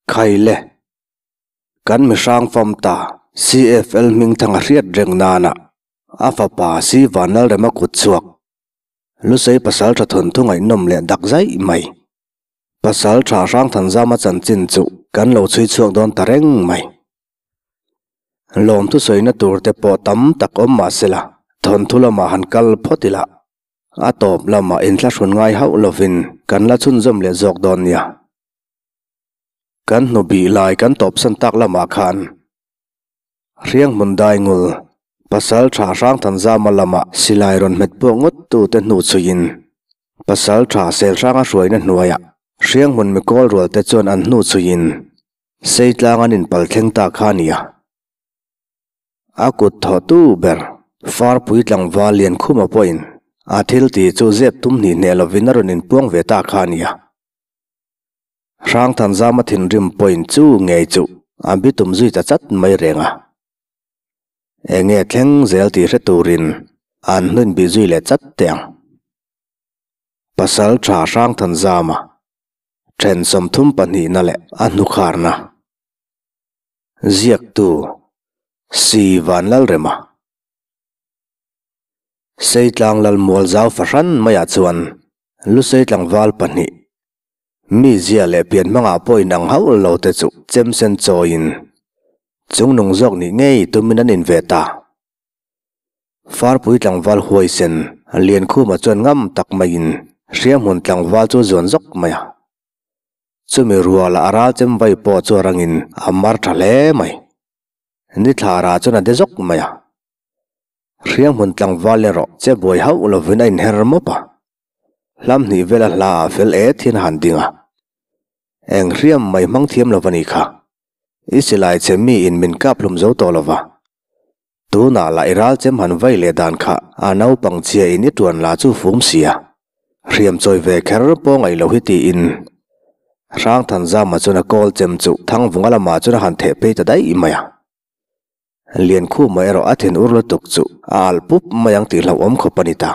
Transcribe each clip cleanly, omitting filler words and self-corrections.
Khaile. Kan mihrang fam ta CFL hmingthanga hriat reng nana a fapa si Vanlalrema kut chhuak. Lusei pasal tha thawnthu ngaihnawm leh dak zaih mai. Pasal tha Hrangthanzama chanchin chu kan lo chhui chhuak dawn ta reng mai. Lawmthu sawina tur te pawh tam tak awm mah sela thawnthu lamah han kal phawt ila. A tawp lamah inthlahrun ngai hauh lovin kan la chhunzawm leh zawk dawn nia. Kan hnu bih lai kan tawpsan tak lamah khan Hrianghmun Daingul, Pasal Tha Hrangthanzama lama silai rawn hmet pawh ngawt tute hnu chhuiin Pasal Tha Selhranga hruaina hnuaiah Hrianghmun mikawl rualte chuan an hnu chhuiin Seitlang an inpal thleng ta kha a ni a. A kut thawhtu ber Farpui tlangval Liankhuma pawhin a thil tih chu zep tum hnih hneh lovin a rawn inpuang ve ta kha a ni a. Hrangthanzama thinrim pawhin chu ngei chu a bitum zui ta chat mai reng a. Enge thleng zel tih hre turin an hnuin bih zui leh chat teh ang. Pasal tha Hrangthanzama then 32na leh a hnukharna. Ziaktu Si Vanlalrema. Seitlang Lalmual zau fahran maiah chuan Lusei tlangval pahnih Mi zia leh pian hmangah pawh inang hauh lo te chu chem sen chawiin chungnung zawk nih ngei tumin an inve ta. Farpui tlangval huaisen Liankhuma chuan ngam tak maiin hriamhmun tlangval chu zuan zawk mai a. Chumi ruala a ral chem vai pawh chu a rangin a mar tha hle mai. Nithlarah chuan a de zawk mai a. Hrianghmun tlangval erawh che buai hauh lovin a inher mawp a. Hlam hnih vela hla ah fel et hian a han ding a. Eng hriam mai hmang thiam lo va ni kha. I silai che mi in min kap hlum zo tawh lo va. Tunah lah i ral chem han vai leh dan kha a naupang chhia in i tuan la chu fum si a. Hriam chawi ve kher pawh ngaih lo hi tiin Hrangthanzama chuan a kawl chem chu Thangvunga lamah chuan a han theh phei ta daih mai a. Liankhuma erawh a thin ur lutuk chu a alh pup mai ang tih hlauhawm khawp a ni ta.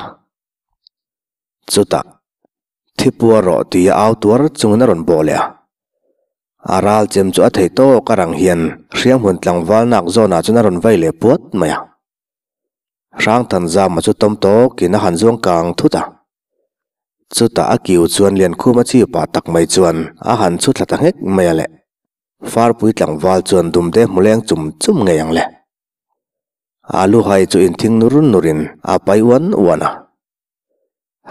Chutah, Thipua rawh tia au tuar chungin a rawn bawh leh a. A ral chem chu a thei tawk a rang hian hrianghmun tlangval nak zawnah chuan a rawn vai leh puat mai a. Hrangthanzama chu tawm tawkin a han zuang kang thut a. Chutah a kiu chuan Liankhuma chi pah tak mai chuan a han chhu thla ta nghek mai a le. Farpui tlangval chuan dumde hmu leng chum chum ngei ang le. A lu hai chu inthing nur nurin a pai uan uan a.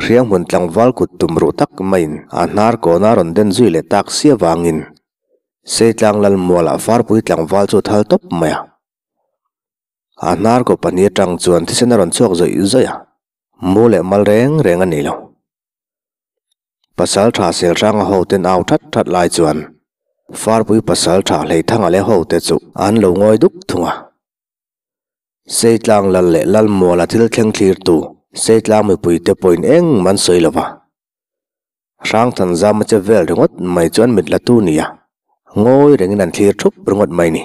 Hrianghmun tlangval kut tum ruh tak maiin a hnar kawna rawn den zui leh tak si avangin Seitlang Lalmualah Farpui tlangval chu a thal tawp mai a. A hnar kaw pahnih atang chuan thisen a rawn chhuak zawih zawih a, mu leh mal reng reng a ni lo. Pasal tha Selhranga hoten au that that lai chuan Farpui pasal tha Hleithanga leh hote chu an lo ngawi duk thung a. Seitlang lal leh Lalmuala thil thleng thlirtu Seitlang mipuite pawhin engmah an sawi lo va. Hrangthanzama che vel ringawt mai chu an mit la tu nia, ngawi rengin an thlir thup ringawt mai ni.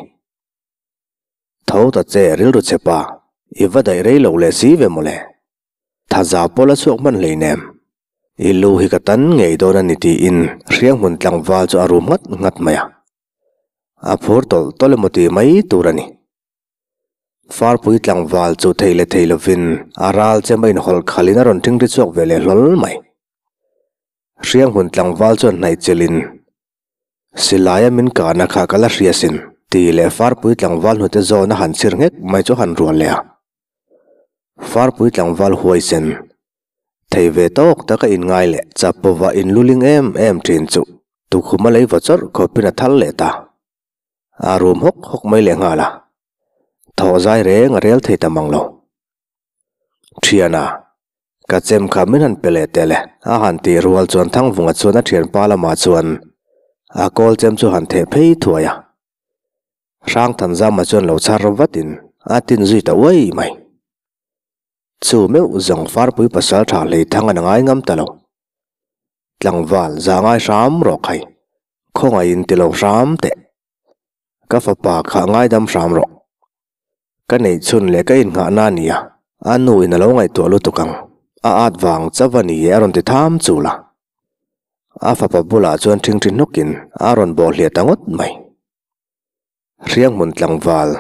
Tho ta che rilru che pa, i va daih rei lo leh si ve mawle. Thaza pawh la chhuak hman hleinem. I lu hi ka tan ngei dawn a ni tiin hrianghmun tlangval chu a rum nghat nghat mai a. A phur tawlh tawlh emaw ti mai tur a ni. Farpui tlangval chu thei leh thei lovin a ral chem a inhawlh khalhin a rawn ṭhingṭhi chhuak ve leh hlawl mai. Hrianghmun tlangval chuan hnaih chelhin Silaia min kahna kha ka la hria sin tih leh Farpui tlangval hnute zawn a han chhir nghek mai chu a han rual leh a. Farpui tlangval huaisen thei ve tawk tak a inngai leh chapova inluling em em thin chu tukhum a lei vaw chawrh khawpin a thal leh ta. A rum hawk hawk mai leh nghal a. Thaw zai reng a rel thei ta mang lo. Thiana, ka chem kha min han pe leh teh le, a han tih rual chuan Thangvunga chuan a thianpa lamah chuan a kawl chem chu han theh phei thuai a. Hrangthanzama chuan lo chhar vatin a tin zui ta uai mai. Chu meuh zawng Farpui pasal tha hlei thang an ngai ngam ta lo. Tlangval za ngai hram rawh khai, khawngaihin ti lo hram teh. Ka fapa kha ngaidam hram rawh. Ka neih chhun leh ka innghahna a nia, a nu in a lo ngaihtuah lutuk ang. A at vang chauh a ni e a rawn ti tham chul a. A fapa bulah chuan ṭhingṭhi hnawkin a rawn bawh hliah ta ngawt mai. Hrianghmun tlangval,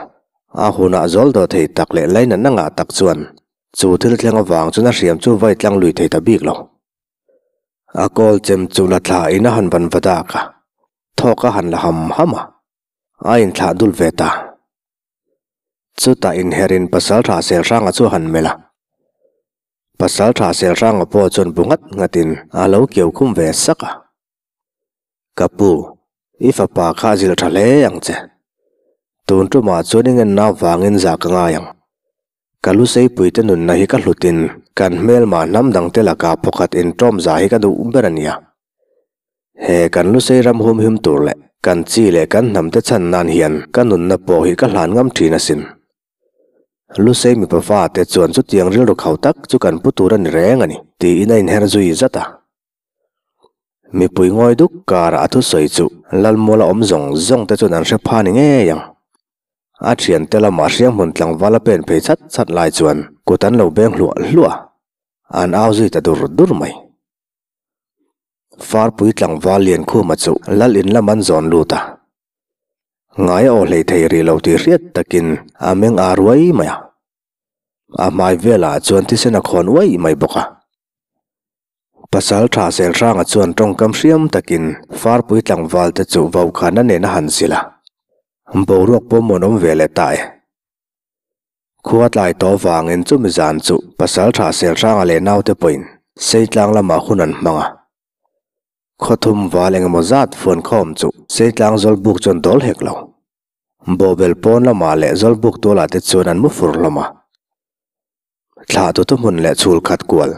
a hunah zawl dawh thei tak leh lainatna ngah tak chuan chu thil thleng avang chuan a hriam chu vai tlang lui thei ta bik lo. A kawl chem chu la thla in a han van va dak a, thawk a han la ham ham a, a inthlah dul ve ta. Chutah inherin Pasalṭha Selhranga chu a han melh a. Pasalṭha Selhranga pawh chuan bu nghat nghatin a lo keu khum ve sak a. Ka pu, i fapa kha a zilh ṭha hle ang che. Tun ṭumah chuan i ngenna avangin zah ka ngai ang. Ka lu seipuite nunna hi ka hlutin kan hmelma hnam dangte lakah phawkhat inṭawm zah hi ka duh ber a nia. He kan lu sei ram humhim tur leh kan chi leh kan hnamte chhan nan hian ka nunna pawh hi ka hlan ngam ṭhin asin. Lu sei mipa fate chuan chutiang rilru khau tak chu kan pu tur a ni reng a ni, tiin a inher zui zat a. Mipui ngawi duk karah a thusawi chu Lalmuala awm zawng zawng te chuan an hre pha ni ngei ang. A thiante lamah hrianghmun tlangval a pen phei chat chat lai chuan kut an lo beng hluah hluah a, an au zui ta dur dur mai. Farpui tlangval Liankhuma chu Lal in lam an zawn lut a. Ngai a aw hlei thei rih lo tih hriat takin a meng ar uai mai a. A hmai velah chuan thisen a khawn uai mai bawk a. Pasal tha Selhranga chuan tawngkam hriam takin Farpui tlangval te chu vaukhana nen a han zilh a, boruak pawh mawn awm ve leh ta e. Khua tlai tawh vangin chumi zan chu Pasal tha Selhranga leh naute pawhin Seitlang lamah hun an hmang a. Khawthum val engemaw zat fuankhawm chu Seitlang zawlbuk chuan dawl hek lo. Bawhbel pawn lamah leh zawlbuk tualah te chuan an mu fur hlawm a. Thlah tutu hmun leh chhul khat kual,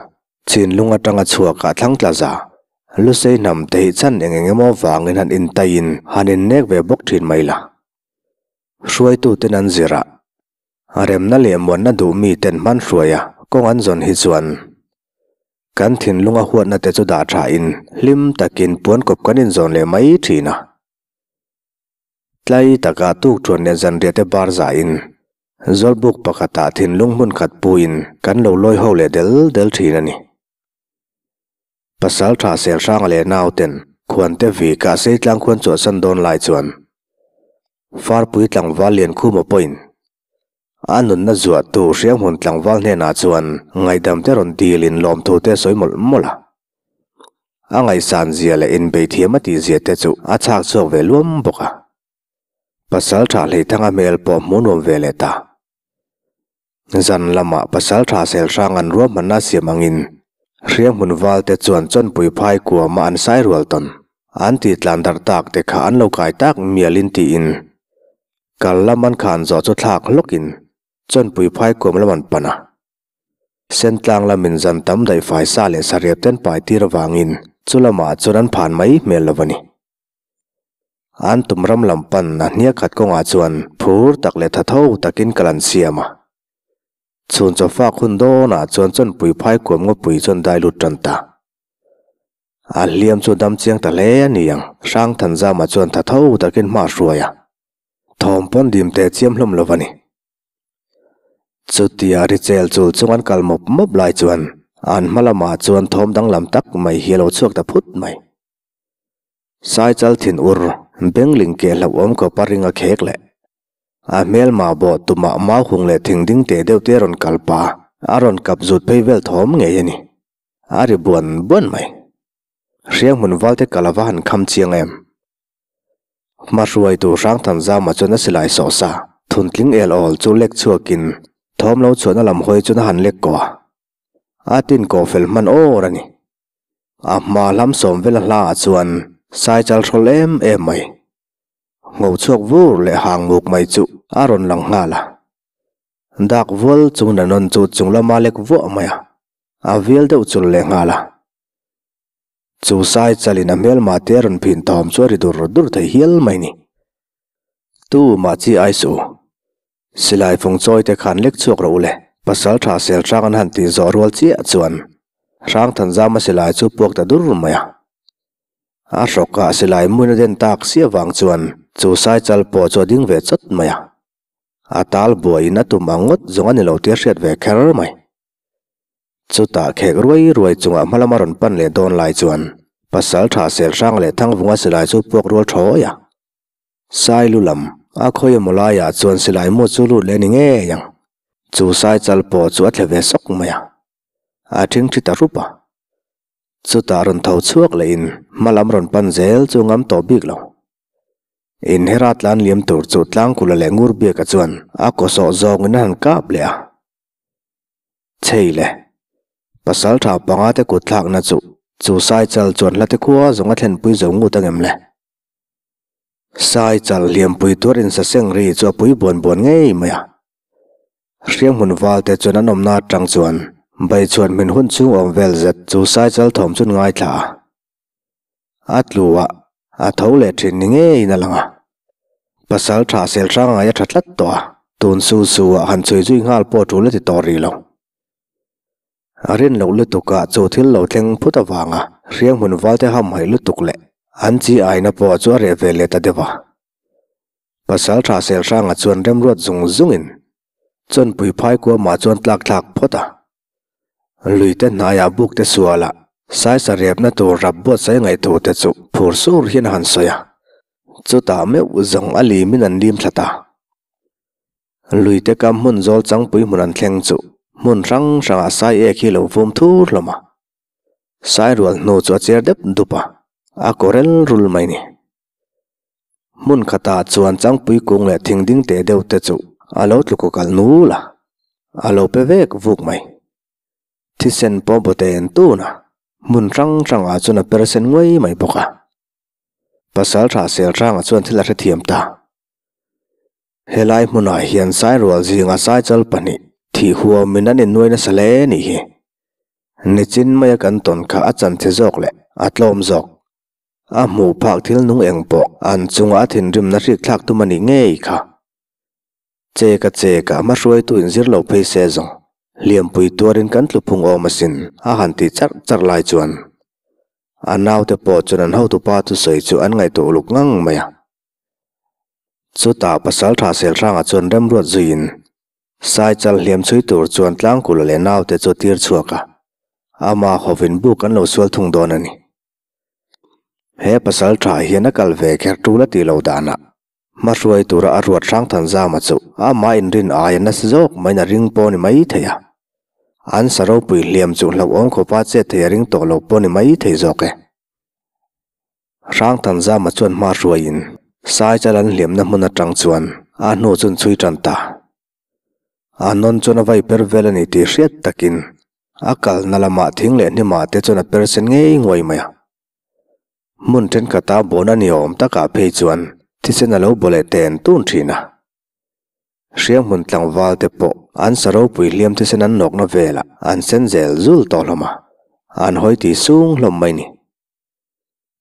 chinlung atanga chhuakah thlang tla za, Lusei hnam te hi chan eng eng emaw vangin han intaiin han innek ve bawk thin mai la. Hruaituten an zir a, remna leh muanna duh miten hman hruai a kawng an zawn hi chuan kan thinlunga huatna te chu dah thain hlim takin puankawp kan inzawn leh mai thin a. Tlai taka tukṭhuan leh zanriah te bar zahin Zawlbuk pakhatah thinlung hmun khat puiin kan lo lawi ho leh del del ṭhin a ni. Pasal ṭha Selhranga leh nauten khuante vi kah Seitlang khuan chhuahsan dawn lai chuan Farpui tlangval Liankhuma pawhin a nunna zuahtu Hrianghmun tlangval hnenah chuan ngaihdam te rawn dilin lawmthu te a sawi mawlh mawlh a. A ngaihsan zia leh inbei thiam a tih zia te chu a chhak chhuak ve luam bawk a. Pasal tha Hleithanga hmel pawh hmuh nuam ve leh ta. Zan lamah pasal tha Selhrang an ruahmanna siam angin Hrianghmun val te chuan chawnpui phai kuama an sai rual tawn an tih tlan darh tak te kha an lo kai tak mialin tiin kal lam an khan zawh chu thlak hlawkin chawnpui phai kuam lam an pan a. Sentlang lamin zan tam daih fai sa leh sariap ten pai tir avangin chu lamah chuan an phan mai hmel lo a ni. An tum ram lam pan a hniak khat kawngah chuan phur tak leh tha tho takin kal an siam a. Chhun chawfak hun dawnah chuan chawnpui phai kuam ngawpui chuan dai lut tan ta. A hliam chu dam chiang ta hle a ni ang, Hrangthanzama chuan tha tho takin hma a hruai a. Thawm pawn dim teh chiam hlawm lo a ni. Chutia ri chel chul chung an kal mawp mawp lai chuan an hma lamah chuan thawm danglam tak mai hi a lo chhuak ta phut mai. Saichal thin ur bengling keh hlauhawm khawpa ring a khek leh. A hmelma bawh tumah mau hung leh thing ding teh deuh te a rawn kal pa a rawn kap zut phei vel thawm ngei a ni. A ri buan buan mai. Hrianghmun valte kal a va han kham chiang em. Hmahruaitu Hrangthanzama chuan a silai sawh sa thuntling el awl chu lek chhuakin thawm lo chhuahna lam hawi chuan a han lek kawh a. A tin kawh fel hman awr a ni. A hma hlam sawm vela hla ah chuan saichal hrawl em em mai. Ngho chhuak vur leh hang muk mai chu a rawn lang nghal a. Dak vual chung na nawn chu chung lama lek vuah mai a, a vial deuh chul leh nghal a. Chu sai chalin a hmelma te a rawn phin thawm chu a ri dur dur thei hial mai ni. Tu mah chi ai suh u. Silai fung chawi te khan lek chhuak rawh u le. Pasal tha sel hrang an han tih zawh rual chiah chuan Hrangthanzama silai chu puak ta dur mai a. A hrawkah silai muin a den tak si avang chuan chu sai chal pawh chu a ding ve chawt mai a. A tal buaiin a tum ang ngawt zawng a ni lo tih a hriat ve kher mai. Chutah khek ruai ruai chungah hma lama rawn pan leh dawn lai chuan Pasalṭha Selhrang leh Thangvunga silai chu puak rual thawi a. Sai lu lam a khawi emaw laiah chuan silai mu chu lut leh ni ngei ang. Chu sai chal pawh chu a thle ve sawk mai a. A ṭhingṭhi ta rup a. Chutah rawn tho chhuak lehin hma lam rawn pan zel chu ngam tawh bik lo. Inhera tlan liam tur chu Tlangkula leh Ngurbiaka chuan a kaw sawh zawngin a han kap leh a. Chhei le. Pasalṭha panga te kut thlakna chu chu sai chal chuan hla te khua zawng a thlenpui zo ngut angem le. Sai chal hliampui tuar insaseng ri chu a pui buan buan ngei mai a. Hrianghmun val te chuan an awmna atang chuan Baichhuan hmin hun chhung awm vel zet chu Saichal thawm chuan ngaithla a. A tlu a, a tho leh thin ni ngeiin a lang a. Pasal tha sel hrang ngai a tha tlat tawh a, tun su su ah han chhui zui nghal pawh tul a ti tawh rih lo. A rin loh lutuk ah chu thil lo thleng phut avanga Hrianghmun val te hamhaih lutuk leh an chi aina pawh chu a reh ve leh ta deuh a. Pasal tha sel hranga chuan remruat zung zungin chawnpui phai kuamah chuan tlak thlak phawt a. Luite hnaiah buk te sualah saisa repna tur rap buatsaih ngaih te chu phur sur hian a han sawi a. Chutah meuh zawng a limin an lim thla ta. Luite kam hmun zawl changpui hmun an thleng chu hmun hrang hrangah sai ek hi lo vum thur hlawm a. Sai rual hnu chu a cher dep dup a, a kawrel rul mai ni. Hmun khatah chuan changpui kung leh thing ding teh deuh te chu a lo tlu kaw kalh nul a, a lo pe vek vuk mai. Thisen pawh baw te en tun a, hmun hrang hrangah chuan a per sen nguai mai bawk a. Pasal tha sel hrangah chuan thil a hrethiam ta. Helai hmunah hian sairual zinga saichal pahnih thih huamin an innuai nasa hle nih hi. Nichin maia kan tawn kha a chanchhe zawk leh a tlawm zawk. A hmuh phak thil nung eng pawh an chunga a thinrimna hrik thlak tum a nih ngei kha. Che ka che ka hma hruaitu in zir lo phei se zawng hliampui tuarin kan tlu phung awm asin a han tih charh charh lai chuan a naute pawh chuan an hotupa thusawi chu an ngaihtuah uluk ngang mai a. Chutah Pasaltha Selhranga chuan remruat zuiin Saichal hliam chhui tur chuan tlangkula leh naute chu a tir chhuak a, ama hovin buk an lo sual thung dawn a ni. He pasal tha hian a kal ve kher tul a tih lo danah hmahruai tura a ruat hrang than zama chu amah inrin aia nasa zawk maiin a ring pawh a ni mai thei a. An sa ropui hliam chu hlauhawm khawpa chet thei a ring tawh lo pawh a ni mai thei zawk e. Hrang than zama chuan hmahruaiin Saichal an hliamna hmun atang chuan a hnu chun chhui tan ta. A nawn chuan a vai per vel a ni tih hriat takin a kalna lamah thing leh hnimah te chuan a per sen ngei nguai mai a. Hmun thenkhat a bawn a ni awm takah phei chuan thisen a lo baw leh ten tun thin a. Hrianghmun tlangval te pawh an sa ropui hliam thisen an nawkna velah an sen zel zul tawh hlawm a, an hawi ti sung hlawm mai ni.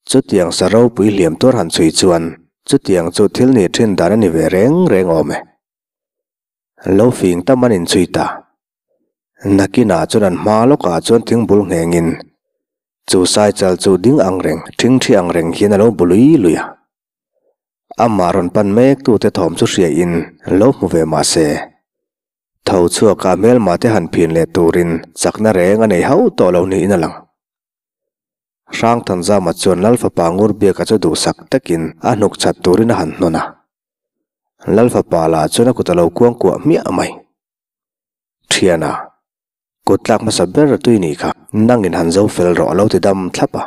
Chutiang sa ropui hliam tuar han chhui chuan chutiang chu thil nih thin dan a ni ve reng reng awm e. Lo fing tam an inchhui ta. Nakinah chuan an hma lawkah chuan thingbul nghengin chu saichal chu ding ang reng, thingthi ang reng hian a lo bu lui lui a. Amah rawn pan mek tute thawm chu hriain lo hmu ve mah se, tho chhuaka hmelma te han phin leh turin chakna reng a nei hauh tawh lo niin a lang. Hrangthanzama chuan Lalfapa Ngurbiaka chu duhsak takin a hnuk chat turin a han hnawn a. Lalfapa lah chuan a kut a lo kuang kuah hmiah mai. Thiana, kut tlak hmasa ber tui nih kha nangin han zo fel rawh a lo ti dam thlap a.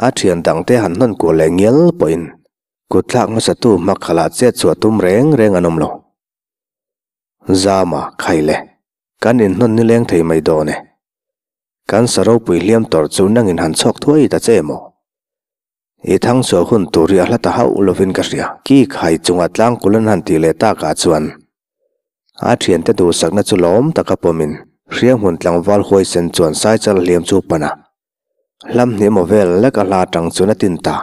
A thian dangte han hnawn kuah leh ngial pawhin kut thlak hmasatu hmakhalah chet chhuah tum reng reng an awm lo. Zama, khai le, kan inhnawn nileng thei mai dawn e. Kan sa ropui hliam tawrh chu nangin han chhawk thuai ta che maw? I thang chhuah hun tur hi a hla ta hauh lovin ka hria. Ki khai chunga tlangkul an han tih leh takah chuan a thiante duhsakna chu lawm taka pawmin hrianghmun tlangval huaisen chuan saichal hliam chu pan a, hlam hnih emaw vel lek a hla tang chuan a tin ta.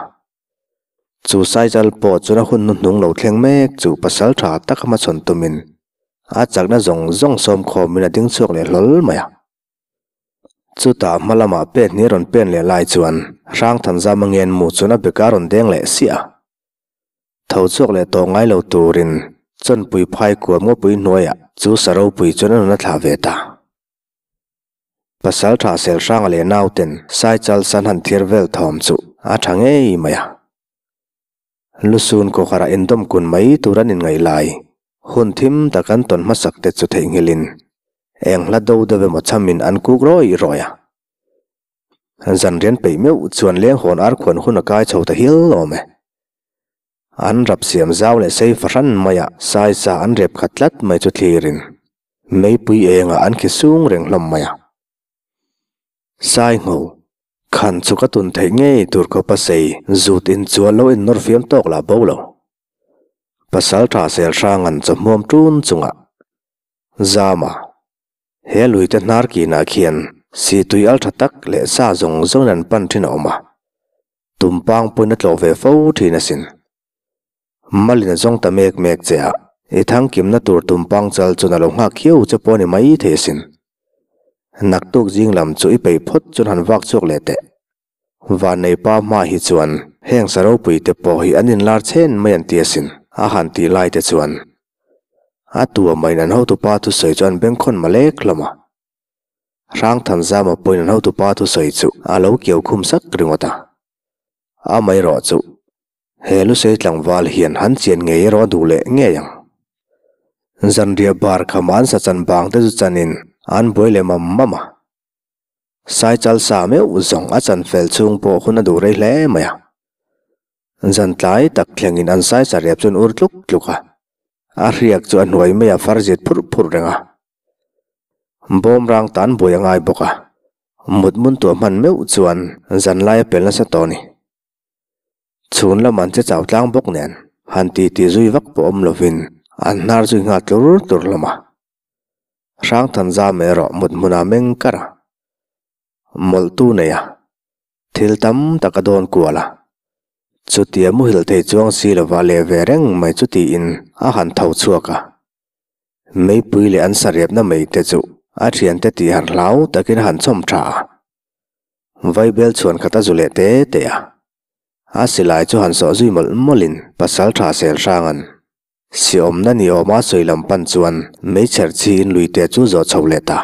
Chu saichal pawh chuan a hun hnuhnung lo thleng mek chu pasal tha taka hmachhawn tumin a chakna zawng zawng sawm khawmin a ding chhuak leh hlawl mai a. Chutah hma lamah pet ni rawn pen leh lai chuan Hrangthanzama ngen mu chuan a beka rawn deng leh siah a. Tho chhuak leh tawh ngai lo turin chawnpui phai kuam ngawpui hnuaiah chu sa ropui chuan a rawn a thlah ve ta. Pasalṭha Selhranga leh nauten Saichal san han thir vel thawm chu a ṭha ngei mai a. Lusun kawkharah indawm kun mai tur an inngaih lai, hun thim tak an tawn hmasak te chu theihnghilhin eng hla do deuh emaw chhamin an kuk rawi rawi a. Zan rian peih meuh chuan leng hawn ar khuan hun a kai chho ta hial awm e. An rap siam zau leh sei fahran maia saisa an rep khat tlat mai chu thlirin meipui engah an khi sung reng hlawm mai a. Saingho Khan chu ka tun theih ngei tur khawp a sei zut in chuan lo in nawr fiam tawk lah bo lo. Pasal tha sel hrang an chaw hmuam tun chungah Zama he lui te hnar kinah khian si tui al tha tak leh sa zawng zawngin an pan thin a awm a, tumpang pawhin a tlawh ve fo thin asin. Malin a zawng ta mek mek che a, i thangkimna tur tumpang chal chuan a lo nghak hiau che pawh a ni mai thei asin. Naktuk zing lam chu i peih phawt chuan han vak chhuak leh teh. Vannei pa hma hi chuan heng sa ropui te pawh hi an inlar chhen mai an ti asin, a han tih lai te chuan. A tua maiin an hotupa thusawi chu an bengkhawn malek hlawm a. Hrangthanzama pawhin an hotupa thusawi chu a lo kiau khum sak ringawt a. Amaherawh chu He Lusei tlangval hian han chian ngei erawh a duh leh ngei ang. Zanriah bar kham an sa chan bang te chu chanin an buai leh mam mam a. Saichal sa meuh zawng a chan fel chhung pawh hun a duh rei hle mai a. Zan tlai tak thlengin an saisa rep chuan ur tluk tluk a. A hriak chu a hnuai mai a far zit phurh phurh reng a. Bawmrang tan buai a ngai bawk a. Mut mun tuah hman meuh chuan zan lai a pel nasa tawh a ni. Chhun lam an che chau tlang bawk nen han ti ti zui vak pawh awm lovin an hnar zui nghal tlur tlur hlawm a. Hrangthan zam erawh mut hmunah meng kar a, mawlhtu nei a, thil tam tak a dawn kual a. Chutia muhil thei chuang si lova leh ve reng mai chu tiin a han tho chhuak a. Meipui leh an sariapna mai te chu a thiante tih harh hlau takin a han chhawm tha a. Vaibel chhuan khat a zu leh te te a. A silai chu han sawh zui mawlh mawlhin pasal tha sel hrang an. Si awmna ni awma sawi lam pan chuan meichher chhiin luite chu zawh chho leh ta.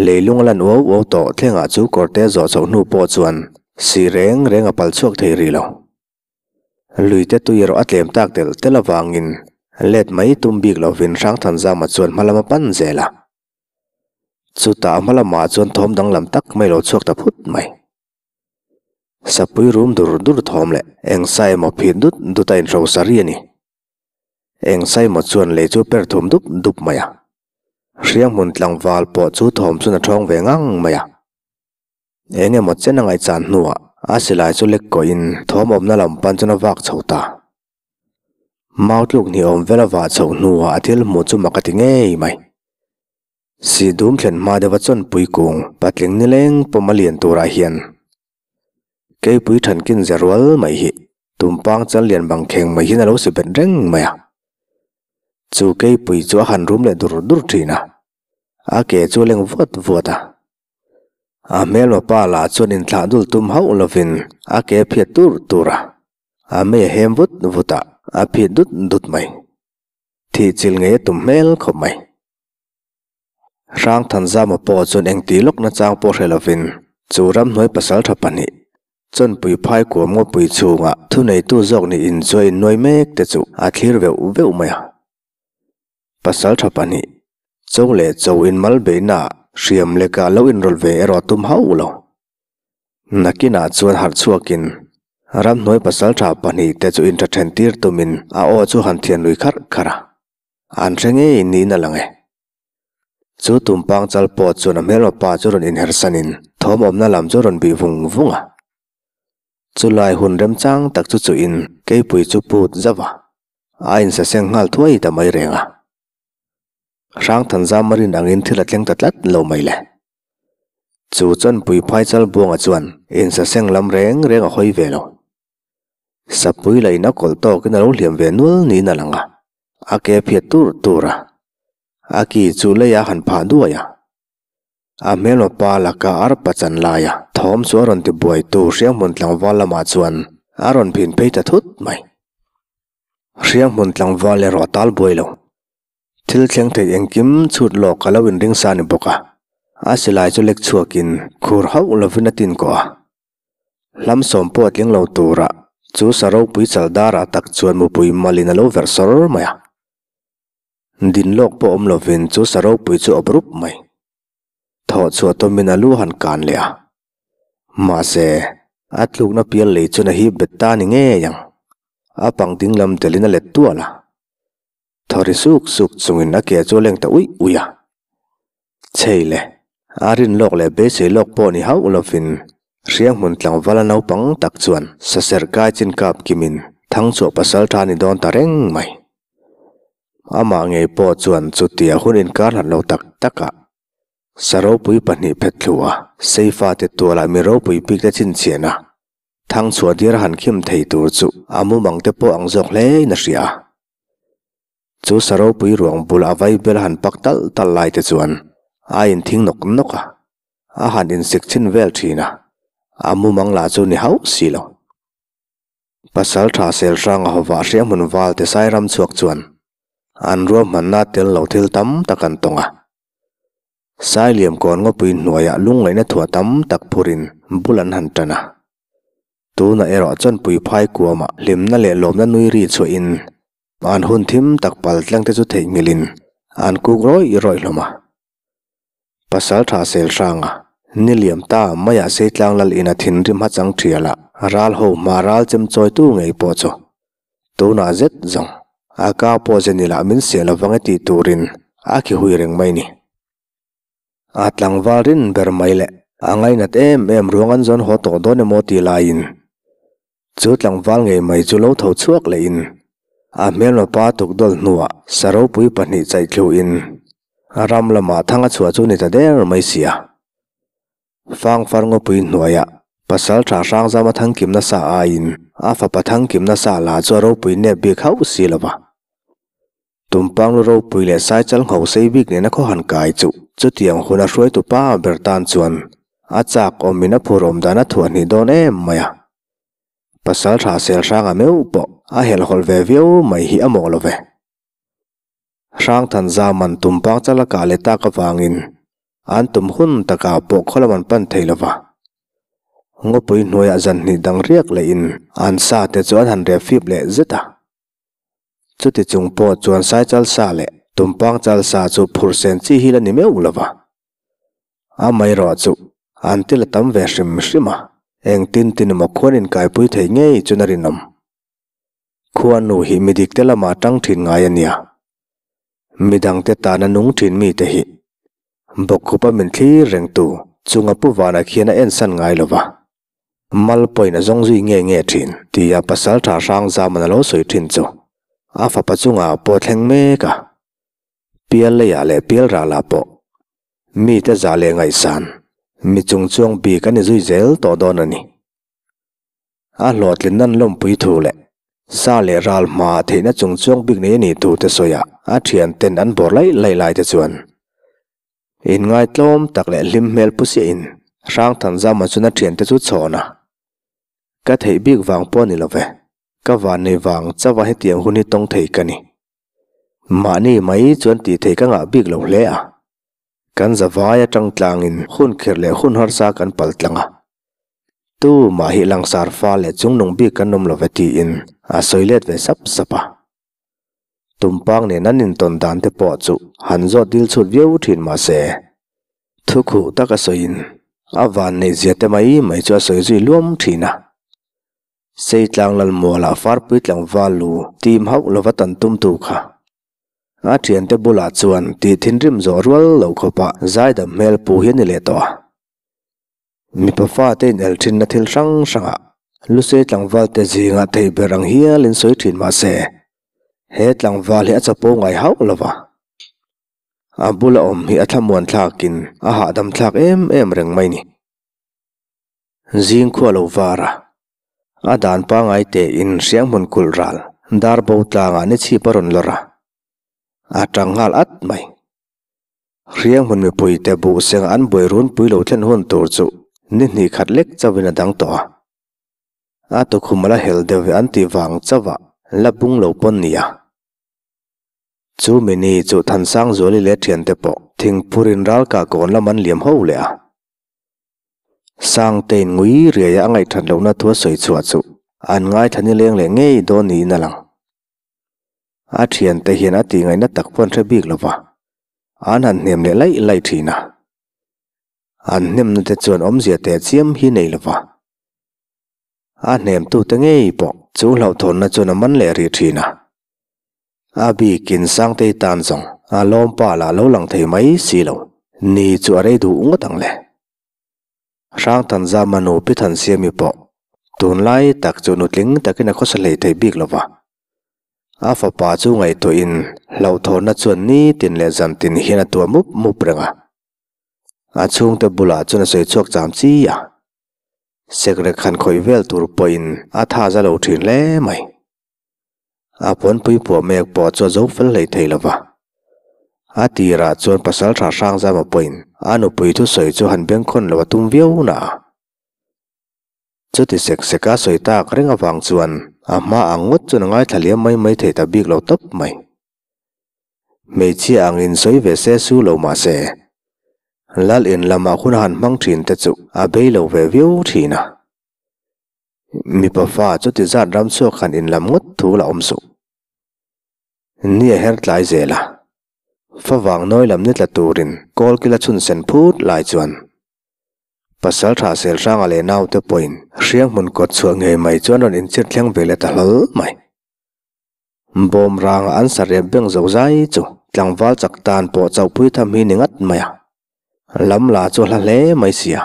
Leilung a lan uau uau tawh thlengah chu kawrte zawh chhoh hnu pawh chuan si reng reng a pal chhuak thei rih lo. Luite tui erawh a tlem tak telh telh avangin let mai tum bik lovin Hrangthanzama chuan hma lam a pan zel a. Chutah hma lamah chuan thawm danglam tak mai lo chhuak ta phut mai. Sapui rum dur dur thawm leh eng sa emaw phit dut dut a inhro sa ri a ni. Eng sa emaw chuan lei chu per thum dup dup mai a. Hriang hmun tlangval pawh chu thawm chuan a thawng ve ngang mai a. Eng emaw chen a ngaihchan hnuah a silai chu lek kawhin thawm awmna lam pan chuan a vak chho ta. Mau tluk ni awm vel a vah chhoh hnuah a thil hmuh chu mak a ti ngei mai. Si dum thlen hma deuha chawnpui kung patling nileng pawm a lian turah hian keipui thankin ze rual mai hi tumpang chal lian bang kheng mai hian a lo si bet reng mai a. Chu keipui chu a han rum leh dur dur thin a, a ke chu a leng vuat vuat a. A hmelma pa lah chuan inthlah dul tum hauh lovin a ke a phiat tur tur a. A mei a hem vut vut a, a phit dut dut mai. Thih chil ngei a tum hmel khawp mai. Hrangthanzama pawh chuan engti lawk nachang pawh hre lovin chu ramhnuai pasaltha pahnih Chawnpui phai kuam ngawpui chhunga thuneitu zawk nih inchuai innuai mek te chu a thlir veuh veuh mai a. Pasaltha pahnih cho leh cho inmal beihnaah hriam leka lo inrawlh ve erawh tum hauh lo. Nakinah chuan harh chhuakin ramhnuai pasaltha pahnihte chu intha then tir tumin a aw chu han thian lui kharh kharh a, an hre ngei niin a lang e. Chu tumpang chal pawh chuan a hmelma pa chu rawn inhersanin thawm awmna lam chu rawn bih vung vung a. Chulai hun remchang tak chu chuhin keipui chu put zauh a, a insaseng nghal thuai ta mai reng a. Hrangthanzam a rin angin thil a thleng ta tlat lo mai le. Chu Chawnpui Phaichal Buanga chuan insaseng lam reng reng a hawi ve lo. Sapui la in a kawlh tawkin a lo hliam ve nual niin a lang a, a ke phiat tur tur a, a ki chu lei a han phah duai a. A hmelma pa laka arpa chan laia thawm chu a rawn ti buaitu Hrianghmun tlangval lamah chuan a rawn phin phei ta thut mai. Hrianghmun tlangval erawh a tal buai lo. Thil thleng thei engkim chhut lawk ka lo inring sa ni bawk a. A silai chu lek chhuakin khur hauh lovin a tin kawh a. Hlam sawm pawh a tling lo tura chu sa ropui chal darah tak chuan mupui malin a lo verh sawr mai a. Din lawk pawh awm lovin chu sa ropui chu awp rup mai. Thawh chhuah tawmin a lu han kan leh a. Mahse, a tlukna pial lei chuan a hip bet ta ni ngei ang. A pang ding lam telin a let tual a. Thaw ri suk suk chungin a ke chu a leng ta uih uih a. Chhei le, a rin lawk leh beisei lawk pawh ni hauh lovin Hrianghmun tlangvala naupang tak chuan saserh kai chin kap kimin Thangchhuah pasal tha ni dawn ta reng mai. Amah ngei pawh chuan chutia hun inkar hlat lo tak takah sa ropui pahnih phet thlu a, Seifa te tualah mi ropui bik te chhinchhiahna Thangchhuah dir a han khim thei tur chu a mumang te pawh ang zawk hle in a hria a. Chu sa ropui ruang bul a vaibel a han pak tal tal lai te chuan a inthing nawk nawk a, a han insik chhin vel thin a, a mumang lah chu ni hauh si lo. Pasal tha sel hranga hawah hrianghmun val te sai ram chhuak chuan an ruahmanna tel lo thil tam tak an tawng a. Sailiam kawn ngawpui hnuaiah lungngaihna thuah tam tak phurin bul an han tan a. Tunah erawh chuan puiphai kuamah hlimna leh lawmna nui ri chhuahin an hun thim tak pal tleng te chu theihnghilhin an kuk rawih rawih hlawm a. Pasal tha sel hranga ni liam ta maiah Seitlang lal ina thinrim hachang thialah ral ho hma ral chem chawitu ngei pawh chu tunah zet zawng a ka pawh ze ni lah min siah lovang e tih turin a khi hui reng mai ni. A tlangval rin ber mai leh a ngainat em em ruang an zawn haw tawh dawn emaw tih laiin Chu tlangval ngei mai chu lo tho chhuak lehin a hmelma pa tukdawl hnuah sa ropui pahnih chaih thluhin a ram lamah thang a chhuah chu ni ta der mai si a. Fangfar ngawpui hnuaiah pasal tha hrangzama thangkim nasa aiin a fapa thangkim nasa lah chu a ropui nep bik hauh si lo va. Tumpang lu ropui leh saichal ngho sei bik nena khaw han kai chu chutiang hun a hruaitu pa ber tan chuan a chak awmin a phur awm dan a thuah hnih dawn em mai a. Pasal tha sel hranga meuh pawh a helhhawlh ve viau mai hi a mawh lo ve. Hrangthan zaman tumpang chal a kah leh tak avangin an tum hun takah pawh khaw lam an pan thei lo va. Ngawpui hnuaiah zan hnih dang riak lehin an sa te chu an han rep fip leh zet a. Chuti chung pawh chuan Saichal sa leh Tumpang chal sa chu phur sen chi hi la ni meuh lo va. Amaherawh chu an ti la tam ve hrim hrim a, engtin tin emaw khuan inkaipui thei ngei chuan a rinawm. Khuanu hi mi dikte lamah tang thin ngai a nia. Midangte tana nung thin mite hi bawkkhupa min thlir rengtu chunga Pu Vana khian a ensan ngai lo va. Mal pawhin a zawng zui nge nge thin tia pasal tha hrang zaman a lo sawi thin chu a fapa chungah pawh thleng mek a. Pial leiah leh pial ralah pawh mite zah leh ngaihsan mi chung chuang bik a ni zui zel tawh dawn a ni. A hlawhtlin nan lawmpui thu leh sa leh ral hmaah theihna chung chuang bik nei a nih thu te sawiah a thianten an bawr laih laih lai te chuan Inngaitlawm tak leh hlim hmel pu siahin Hrangthanzama chuan a thiante chu chhawn a, Ka theih bik vang pawh a ni lo ve, ka vannei vang chauha hetiang hun hi tawng thei ka ni. Mahni mai chuan tih theih ka ngah bik lo hle a, kan zavai atang tlangin hun khirh leh hun harsa kan pal tlang a, tu mah hi langsar fa leh chungnung bik kan awm lo ve tiin a sawi let ve sap sap a. Tumpang nen an intawn dan te pawh chu han zawt dil chhut viau thin mah se, thu khuh tak a sawiin a van neih zia te mai mai chu a sawi zui luam thin a. Seitlang Lalmualah Farpui tlangval lu tim hauh lova tan tum tu kha. A thiante bulah chuan tih thinrim zawh rual lo khawpa zaidam hmel pu hi a ni leh tawh a. Mipa fate inel thinna thil hrang hrangah Lusei tlangvalte zingah thei ber ang hialin sawi thin mah se, he tlangval hi a chapo ngai hauh lo va. A bula awm hi a thlamuan thlakin a hahdam thlak em em reng mai ni. Zing khua lo var a, a dan pangai tein hrianghmun kulh ral dar bo tlangah ni chhip a rawn lawr a, a tang nghal at mai. Hrianghmun mipuite buh seng an buai runpui lo thlen hun tur chu ni hnih khat lek chauhin a dang tawh a. A tukhum a la hel deuh ve an tih vang chauhah la bung lo pawn nia. Chu mini chu Thansangzuali leh thiante pawh Thingphurin ralka kawn lam an liam ho leh a. Sangtein ngui riaia a ngaihthat lohna thu a sawi chhuah chu an ngaithla nileng leh ngei dawn niin a lang. A thiante hian a tih ngaihna tak pawh an hre bik lo va, an han hnem leh laih laih thin a. An hnemna te chuan awmzia teh chiam hi nei lo va. A hnemtute ngei pawh chu hlauhthawnna chuan a man leh rih thin a. A bikin Sangtei tan zawng a lawmpa lah lo lang thei mai si lo, ni chu a rei duh ngawt ang le. Hrangthanza Manu Pi Thansiami pawh tunlai tak chu nutling takin a khawsa hlei thei bik lo va. A fapa chu ngaihtuahin hlauhthawnna chuan nitin leh zantin hian a tuah mup mup reng a. A chhungte bulah chuan a sawi chhuak cham chi a. Sekrek han khawih vel tur pawhin a tha za lo thin hle mai. A pawnpui puah mek pawh chu a zo fel hlei thei lo va. A tirah chuan pasal tha hrang zama pawhin a nupui thusawi chu han bengkhawn lo a tum viau na a. Chuti sek seka sawi tak reng avang chuan a hma ang ngawt chuan a ngaithla liam mai mai thei ta bik lo tawp mai. Hmeichhia angin sawi ve se su lo mah se, Lal in lamah hun a han hmang thin te chu a bei lo ve viau thin a. Mipa fa chuti zat ram chhuak han inlam ngawt thu la awm suh. Ni a her tlai zel a. Favang nawi lam ni tla turin kawl kila chhun sen phut lai chuan pasal tha sel hranga leh naute pawhin hriang hmun kawt chhuah ngei mai chuan rawn inchhir thleng ve leh ta hlawl mai. Bawm ranga an sa rep beng zo zai chu tlangval chak tan pawh chauhpui tham hi ni ngat mai a. Lam la chu a hla hle mai sia.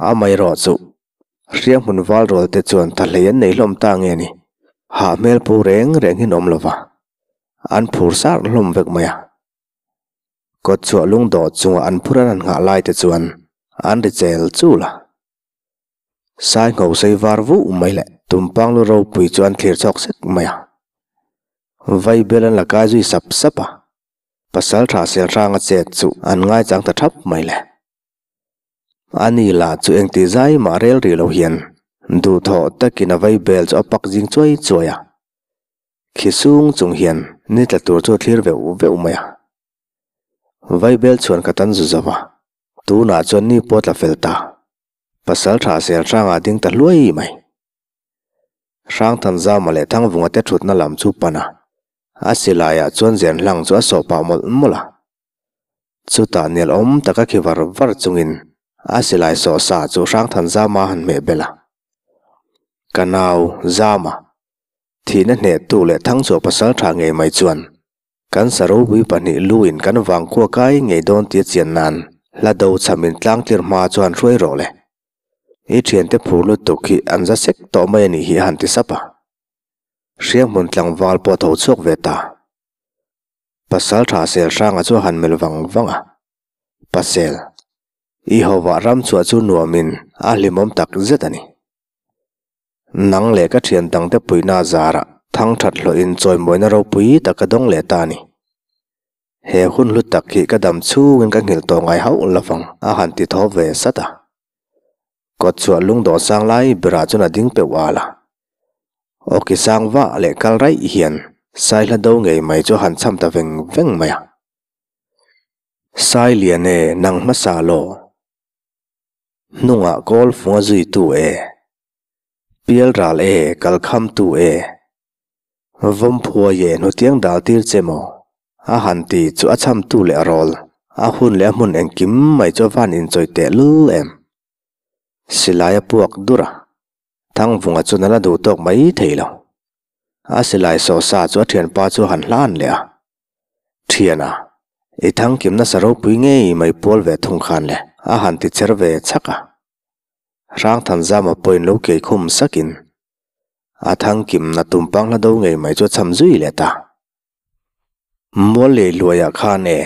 Amaherawh chu hriang hmun val rual te chuan tha hlei an nei hlawm ta nge ni? Hah hmel pu reng reng hi an awm lo va, an phur sar hlawm vek mai a. Kawt chhuah lungdawh chunga an phur an han nghah lai te chuan an ri chel chul a. Sai ngho sei var vuh mai leh tumpang lu ropui chu an thlir chhawk sek mai a. Vaibel an la kai zui sap sap a, pasal tha sel hranga chet chu an ngaichang ta thap mai le. Ani lah chu engti zai mah rel rih lo hian duhthawh takin a vaibel chu a pak zing chuai chuai a. Khi sung chung hian ni tla tur chu a thlir veuh veuh mai a. Vaibel chhuan ka tan zu zo va, tunah chuan ni pawh tla fel ta. Pasal tha sel hrangah ding ta hluai mai. Hrangthanzama leh Thangvunga te thutna lam chu pan a, a silaiah chuan zen hlang chu a sawh pah mawlh mawlh a. Chutah nel awm taka khi var var chungin a silai sawh sa chu Hrangthanzama han hmeh bel a. Ka nau, Zama, thihna hnehtu leh Thangchhuah pasal tha ngei mai chuan Kan saropui pahnih luin kan vangkhua kai ngei dawn tia chian nan hla do chham in tlangtlir hma chuan hruai rawh le. I thiante phur lutuk hi an za sek tawh mai a nih hi a han ti sap a. Hrianghmun tlangval pawh a tho chhuak ve ta. Pasal tha sel hranga chu a han melh vang vang a. Pasel, i hovah ram chhuah chu nuamin a hlimawm tak zet a ni. Nang leh ka thian dangte puihna a zarah thang that hlawhin chawimawina ropui tak ka dawng leh ta a ni. He hun hlu tak hi ka dam chhungin ka nghilh tawh ngai hauh lovang a han ti thaw ve sat a. Kawt chhuah lungdawh sang lai berah chuan a ding peuh al a. Awki sang vah leh kal raih hian Saihla do ngei mai chu a han cham ta veng veng mai a. Sai lian e, nang hmasa law. Hnungah kawl funga zuitu e. Pial ral e, kal khamtu e. Vawm phuai e, hnutiang dal tir che maw? A han ti chu a chhamtu leh a rawl, a hun leh a hmun engkim mai chu a van inchawih teh lul em. Silai a puak dur a, Thangvunga chuan a la duh tawk mai thei lo. A silai sawhsa chu a thianpa chu a han hlan leh a. Thiana, i thangkim nasa ropui ngei mai pual ve thung khan le, a han ti cher ve chhak a. Hrangthanzama pawhin lo kei khum sakin a thangkim na tumpang hla do ngei mai chu a cham zui leh ta. Mual lei luaiah khan e,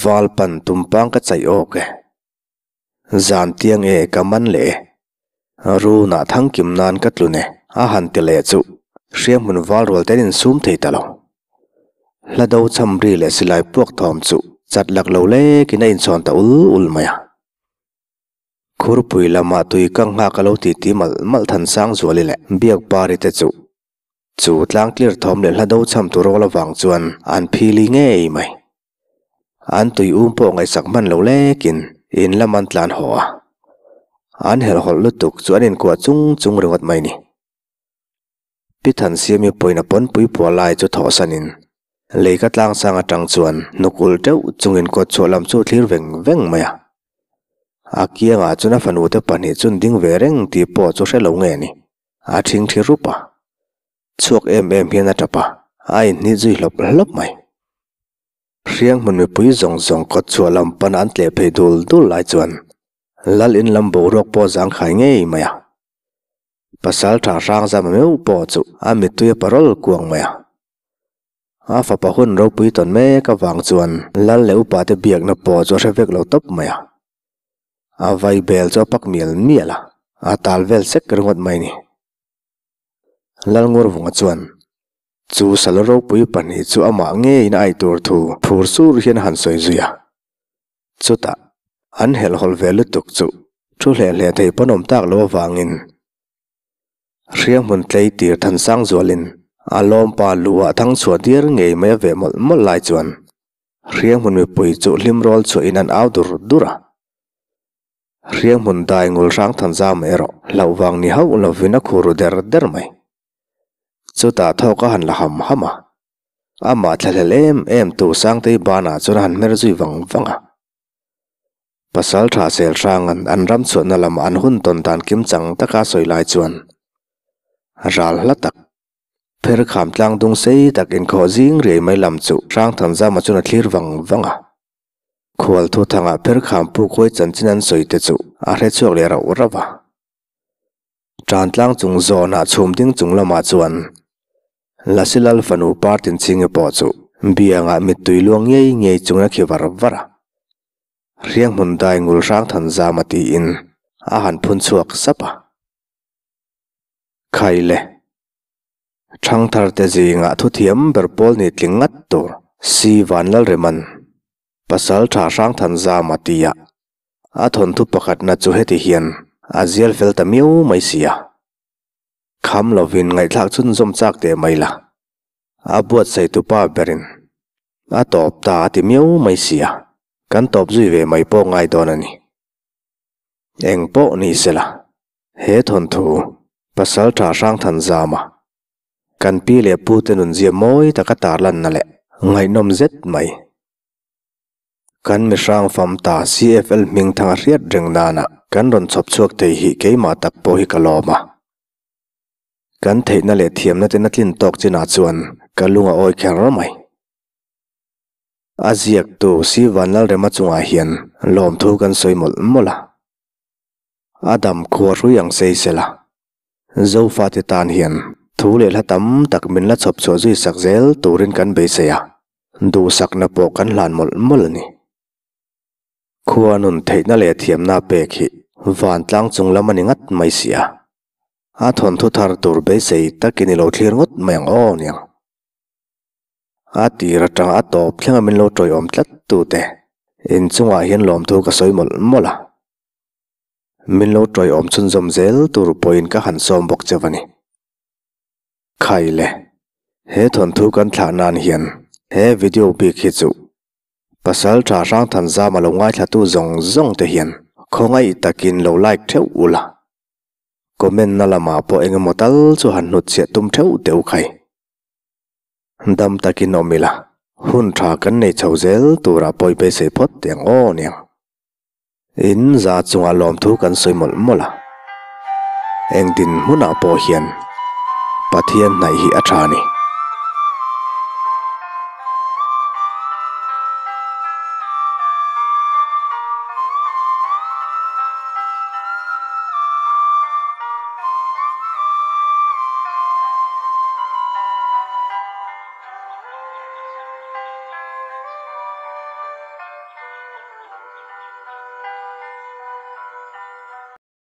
val pan tumpang ka chaih awk e. Zan tiang e ka man leh e. Runah thangkim nan ka tlun e, a han ti leh chu hrianghmun val rual ten insum thei ta lo. Hla do cham ri leh silai puak thawm chu chat lak lo lekin a inchhawn ta ul ul mai a. Khurpui lamah tui kang nghak a lo ti ti malh malh Thansang Zuali leh Biakpari te chu chu tlang clear thawm leh hla do cham tur awl avang chuan an phili ngei mai. An tui um pawh ngaihsak hman lo lekin in lam an tlan haw a. An helhhawlh lutuk chu an inkuah chung chung ringawt mai ni. Pi Thansiami pawhin a pawnpui puah lai chu thawhsanin lei ka tlangsang atang chuan hnuk ulh teuh chungin kawt chhuah lam chu a thlir veng veng mai a. A kiangah chuan a fanute pahnih chun ding ve reng tih pawh chu hre lo nge ni. A thingthi rup a. Chhuak em em hian a tap a, a inhnih zui hlawp hlawp mai. Hriang hmun mipui zawng zawng kawt chhuah lam pana an tleh phei dul dul lai chuan Lal in lam boruak pawh zangkhai ngei mai a. Pasal tha hrang zam meuh pawh chu a mittui a parawl kuang mai a. A fapa hun ropui tawn mek avang chuan Lal leh upa te biakna pawh chu a hre vek lo tawp mai a. A vai bel chu a pak mial mial a, a tal vel sek ringawt mai ni. Lalngurvunga chuan chu sal ropui pahnih chu amah ngeiin a aih tur thu phur sur hian a han sawi zui a. Chutah, an helhhawlh ve lutuk chu thu hleh hleh thei pawn awm tak lo avangin Hrianghmun tlei tir Thansang zualin a lawmpa luhah thang chhuah diar ngei mai a veh mawlh mawlh lai chuan Hrianghmun mipui chu hlim rawl chhuahin an au dur dur a. Hrianghmun dai ngul hrang Thanzam erawh hlauh vang ni hauh lovin a khur ru der der mai. Chutah thawk a han la ham ham a. Amah thlahlel em em tu Sangtei banah chuan a han hmer zui vang vang a. Pasal tha sel hranga'n an ram chhuahna lamah an hun tawn dan kim chang taka sawi lai chuan ral hla tak, pher kham tlang dung sei tak inkhawh zing riai mai lam chu Hrangthanzama chuan a thlir vang vang a. Khual thuthangah pher kham puk huai chanchin an sawi te chu a hre chhuak leh rauh rauh a. Tan tlang chung zawnah chhum ding chung lamah chuan Lasilal fanu Partinchhingi pawh chu biangah mittui luang ngei ngei chungin a khi var var a. Hrianghmun dai ngul hrang than zam a tiin a han phun chhuak sap a. Khai le. Thangthar te zingah thuthiam ber pawl ni tling ngat tur Si Vanlalreman Pasal tha hrang than zam a ti a. A thawnthu pakhatna chu heti hian a zial fel ta miau mai si a. Kham lovin ngaihthlak chhunzawm chak teh mai la. A buatsaih tupa berin a tawp ta a ti miau mai si a. Kan tawp zui ve mai pawh ngai dawn a ni. Eng pawh ni sela, he thawnthu Pasal tha hrang than zama kan pi leh pu te nunzia mawi taka tarlanna leh ngaihnawm zet mai. Kan mihrang fam ta CFL hming thang a hriat reng nana kan rawn chhawp chhuak thei hi keimah tak pawh hi ka lawm a. Kan theihna leh thiamna ten a tlin tawk chinah chuan ka lung a awi kher mai. A ziaktu Si Vanlalrema chungah hian lawmthu kan sawi mawlh mawlh a. A dam khua hrui ang sei sela. Zofate tan hian thu leh hla tam tak min la chhawp chhuah zui sak zel turin kan beisei a, duhsakna pawh kan hlan mawlh mawlh a ni. Khua nun theihna leh thiamna pek hi vantlang chung lam a ni ngat mai si a, a thawnthu thar tur beisei takin i lo thlir ngawt mai ang aw niang. A tir atanga a tawp thlenga min lo tawiawm tlat tute inchungah hian lawmthu ka sawi mawlh mawlh a. Min lo tawiawm chhunzawm zel tur pawhin ka han sawm bawk cheu a ni. Khai le, he thawnthu kan thlah nan hian he video bik hi chu Pasal tha Hrangthanzam a lo ngaithlatu zawng zawng te hian khawngaih takin lo like theuh ula. Comment na lamah pawh eng emaw tal chu han hnutchhiah tum theuh teh u khai. Dam takin awm ila, hun tha kan nei chho zel turah pawi beisei phawt teh ang aw niang. In za chungah lawmthu kan sawi mawlh mawlh a, engtin hmunah pawh hian Pathian hnaih hi a tha a ni.